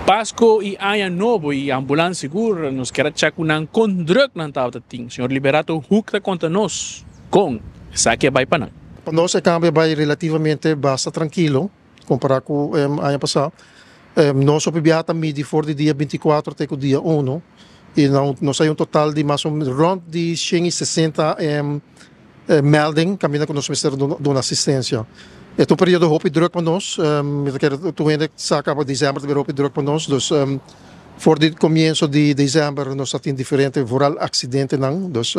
Pasco y Aña Nobo y ambulance sigur nos kier a check cu nan con druk nan tabata tin. Señor Liberato Hoek ta conta nos con esaki a bay pa nan. Pa nos e cambio a bay relativamente basta trankilo compara cu aña pasa. Nos hopi biaha ta midi for di dia 24 te cu dia 1 y nos hay un total di mas o menos rond di 160 melding caminda cu nos mester duna asistencia. E ta un periodo hopi druk pa nos, mi ta kere tur hende sa caba december ta bira hopi druk pa nos, dus for di comienzo di december nos ta tin diferente vooral accidentenan, dus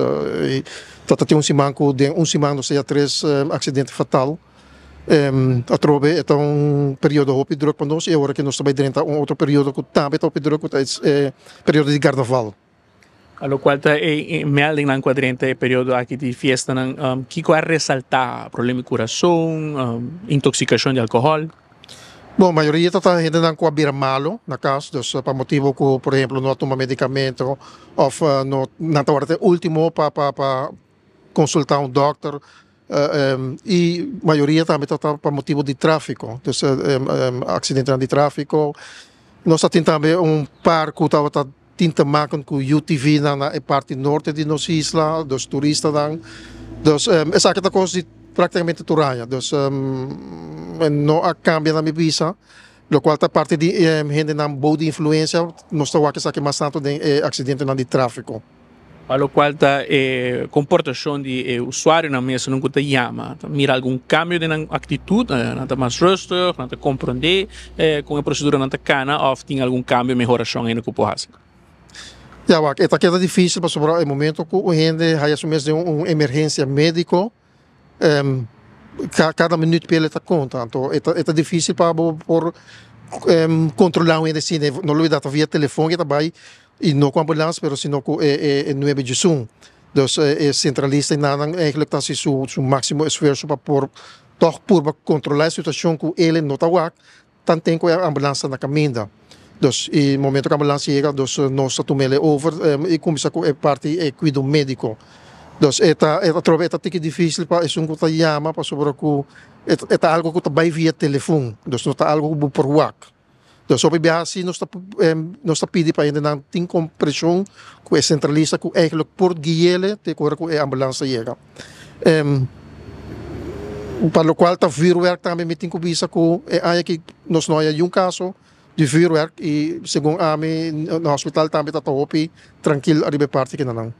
ta ta tin un siman cu den un siman nos ta ya tres accidente fatal. Atrobe e ta un periodo hopi druk pa nos y awor aki nos ta bay drenta un otro periodo cu tambe ta hopi druk cu ta e periodo di carnaval. A locual ta e meldingnan cu a drenta e periodo aki di fiestanan, kico a resalta? Problema di curason, intoxicacion di alcohol? Bon, mayoria ta ta hendenan cu a bira malo na cas, dus pa motibo cu por ehemplo no a tuma medicamento of no nan ta warda te ultimo pa pa pa consulta un dokter y mayoria tambe ta ta pa motibo di trafico, dus accidentenan di trafico. Nos ta tin tambe un par cu tabata Tin te maken ku UTV-nan na e parti norte di nos isla, dus turistanan. Dus esaki ta kos di praktikamente tur aña. Dus no a kambia na mi bisa, lokual ta parti di hendenan bou di influensia, nos ta wak esaki mas tantu den e aksidentenan di tráfiko. Pa lokual ta e komportashon di e usuarionan mes, esun ku ta yama, ta mira algun kambio den nan aktitut, nan ta mas rustig, nan ta komprondé kon e proseduranan ta kana òf tin algun kambio, mehorashon ainda ku por hasi? Ya wak, e ta keda difísil pasobra e momento ku un hende haya su mes den un emergensia médiko, Cada minuut p'el e ta conta, anto e ta dificil pa bo por controla un hende asina, no lo ta via telefon ke ta bay y no cu ambulance pero sino cu e nuebe djesun, dus e centralista y nan eigenlijk ta haci su maximo esfuerzo pa por toch purba controla e situacion cu el no ta wak Tanten ku e ambulans ta na kaminda. Dus e momento ku ambulans yega dus nos ta tuma el over i kuminsá ku e parti e kuido médiko. Dus e ta atrobe e ta tiki difísil pa esun ku ta yama pasobra ku e ta algu ku ta bai via telefon, dus no ta algu ku bo por wak. Dus hopi biaha si nos ta nos ta pidi pa hendenan tin kompreshon ku e sentralista ku eigentlik por gui'ele te ora ku e ambulans ta yega. Pa locual ta vuurwerk tambe mi tin cu bisa cu e aña aki nos no haya niun caso di vuurwerk y segun ami na hospital tambe ta ta hopi trankil ariba e parti kinanan.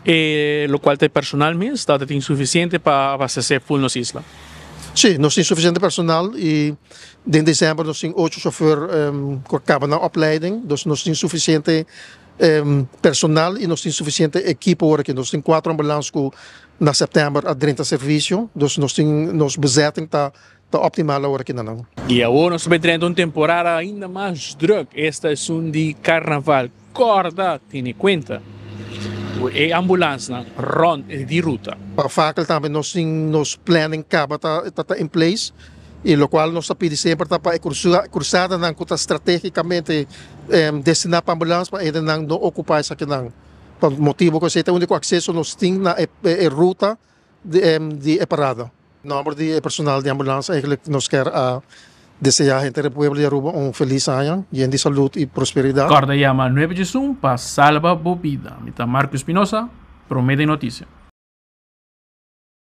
E locual ta e personal mes ta tin suficiente pa abastece full nos isla? Si, nos tin suficiente personal y den december nos tin ocho chofer cu a caba nan opleiding, dus nos tin suficiente personal y nos tin suficiente ekipo ora ki nos tin cuatro ambulans cu na september a drenta servicio, dus nos tin nos bezetting ta ta optimal awor aki na nan. Y awor nos ta bay drenta un temporada ainda mas druk, esta esun di carnaval. Corda tene cuenta cu e ambulansnan rond di ruta. Pa fakel tambe nos tin nos planning caba ta ta in place y locual nos ta pidi semper ta pa e cruzadanan cu ta strategicamente destina pa ambulans pa hendenan no ocupa esakinan pa motibo cu esey ta unico acceso nos tin na e ruta di e parada. Nomber di e personal di ambulans eigenlijk nos kier a desea henter e pueblo di Aruba un feliz aña yen di salud y prosperidad. Corda yama 911 pa salba bo bida. Mi ta Marco Espinosa, Prome den Noticia.